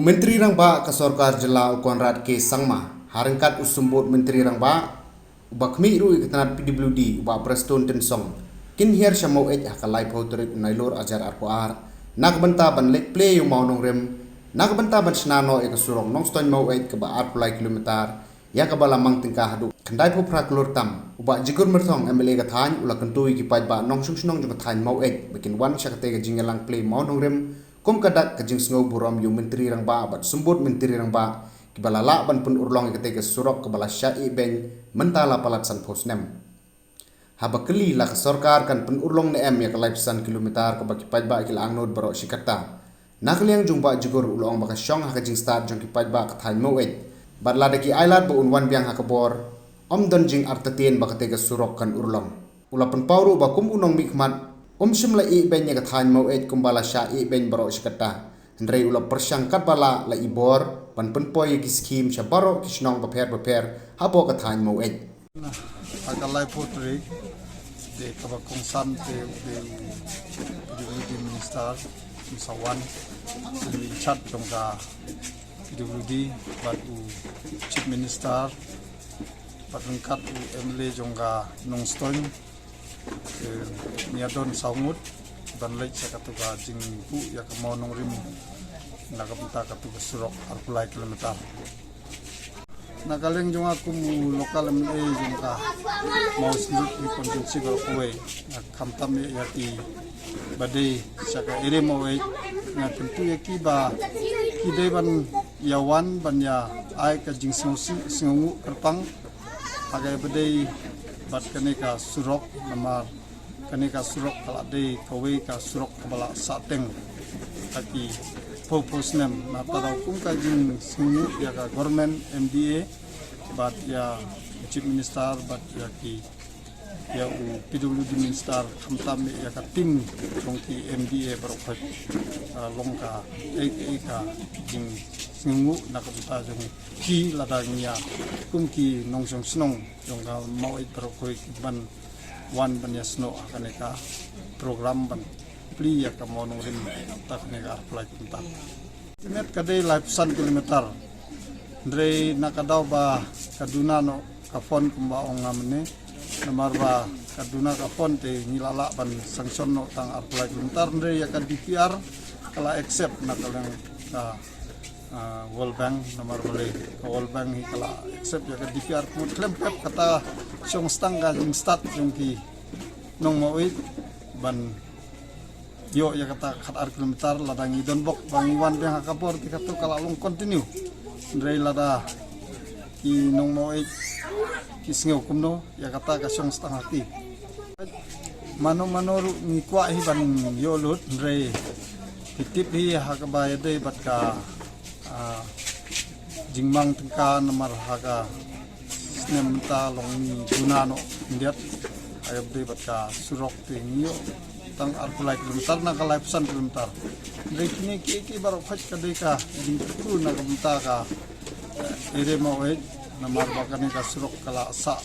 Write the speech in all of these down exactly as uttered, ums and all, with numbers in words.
Myntri Rangbah ka Sorkar Jylla u Conrad K Sangma, ha ryngkat u Symbud Myntri Rangbah, u ba khmih ruh ïa ka tnat P W D, u Bah Prestone Tynsong, kin hiar sha Maweit ha ka laiphew tarik u Nailur hajar arphew ar, na ka bynta ban leit plie ïa u mawnongrim, na ka bynta ban shna noh ïa ka surok Nongstoiñ Maweit kaba arphew lai kilometer, ïa kaba la mang tyngka haduh khyndaiphew phra klur tam. U Bah Jigur Myrthong, M L A ka thaiñ, u la kyntu ïa ki paidbah nongshong shnong jong ka thaiñ Maweit ba kin wan sha katei ka jingïalang plie mawnongrim kum ka dak ka jingsngew burom ïa u Myntri Rangbah bad Symbud Myntri Rangbah, kiba la lah ban pynurlong ïa katei ka surok kaba la shah ïehbeiñ mynta la palat sanphew snem. Haba kylli la ka sorkar kan pynurlong ne em ïa ka laiphew san kilometer kaba ki paidbah ki la angnud baroh shi katta, na ka liang jong u Bah Jigur u la ong ba ka shong ha ka jingstad jong ki paidbah ka thaiñ Maweit, bad lada ki ailad ba un wan biang ha ka bor, ym don jingartatien ba katei ka surok kan urlong. U la pynpaw ruh ba kum u nongmihkhmat, um shym la ïehbeiñ ïa ka thaiñ Maweit kumba la shah ïehbeiñ baroh shi katta, hynrei u la pyrshang katba lah la i bor ban pynpoi ïa ki skhim sha baroh ki shnong bapher bapher hapoh ka thaiñ Maweit. Ha ka laiphew tarik, te kaba kongsan te u dei u P W D Minister, u Sawan, u in charge jong ka P W D, bad u Chief Minister, bad ryngkat u M L A jong ka Nongstoiñ, te ngi ïa don saw ngut ban leit sha katu ka jingbuh ïa ka mawnongrim na ka bynta katu ka surok arphew lai kilometer. Na ka liang jong nga kum u local M L A jong ka Mawsynrit constituency baroh kawei, nga khamtam ïa kiba dei sha ka area Maweit, nga kyntu ïa ki ba ki dei ban ïa wan ban ïa ai ka jingsngew si-, sngewnguh kyrpang ha kaba dei bad kane ka surok, namar kane ka surok ka la dei kawei ka surok kaba la sah teng ha ki phew phew snem. Na ta daw kum ka jingsngewnguh ïa ka government M D A bad ïa Chief Minister bad ïa ki, ïa u P W D Minister, khamtam ïa ka team jong ki M D A baroh khoit, ah, long kaei kaei ka jingsngewnguh na ka bynta jong ki lada ngi ïa kum ki nongshong shnong jong ka Maweit baroh khoit ki ban wan ban ïasnoh ha kane ka program ban plie ïa ka mawnongrim ta kane ka arphew lai kilometer. Te met ka dei laiphew san kilometer. Hynrei na ka daw ba ka duna noh ka fund kumba ong nga mynne. Namar ba ka duna ka fund te ngi la lah ban sanction noh tang arphew lai kilometer, hynrei ïa ka D P R ka la accept na ka liang ka, ah, World Bank, namar balei ka World Bank hi ka la accept ïa ka D P R, kumta khlem pep kata shong stang ka jingstad jong ki nong Maweit ban ïoh ïa kata khatar kilometer. Lada ngi don bok ba ngi wan biang ha ka bor te katu ka la long continue. Hynrei lada ki nong Maweit ki sngew kumno, ïa kata ka shong stang ha ki. Mano mano ruh ngi kwah hi ban ïoh lut, hynrei phi tip hi ha kaba ïadei bad ka, ah, jingmang tyngka, namar ha ka snem mynta long ngi duna noh khyndiat ha kaba ïadei bad ka surok, te ngi ïoh tang arphew lai kilometer na ka laiphew san kilometer. Hynrei kine kiei kiei baroh khoit ka dei ka jingkyrkhu na ka bynta ka, eh, area Maweit, namar ba kane ka surok ka la sah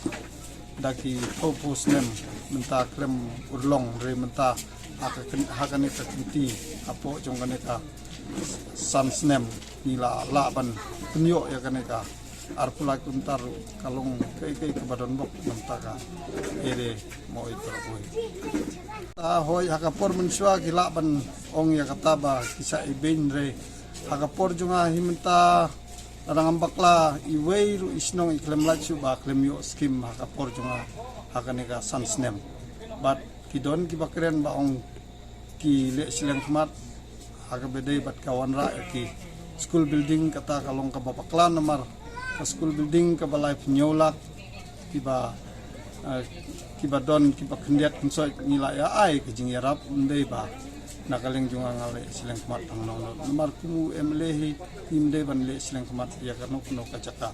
da ki phew phew snem, mynta khlem urlong, hynrei mynta ha ka kyn-, ha kane ka kynti hapoh jong kane ka san snem ngi la lah ban pynïoh ïa kane ka arphew lai kilometer, ka long kaei kaei kaba don bok na ka bynta ka area Maweit baroh kawei. Ta hoi ha ka por mynshuwa ki lah ban ong ïa kata ba ki shah ïehbeiñ, hynrei ha ka por jong nga hi mynta lada ngam bakla iwei ruh i shnong i khlem lait shuh ba khlem ïoh skim ha ka por jong nga ha kane ka san snem. Bad ki don kiba kren ba ong ki leh shilliang khmat ha kaba dei bad ka wanrah ïa ki school building, kata ka long kaba bakla, namar ka school building kaba laiphew hynñiew lak kiba, eh, kiba don kiba khyndiat khynsoit ngi la ïa ai ka jingïarap, ym dei ba na ka liang jong nga nga leh shilliang khmat tang noh noh. Namar kum u M L A hi ngim dei ban leh shilliang khmat ïa kano kano ka jaka.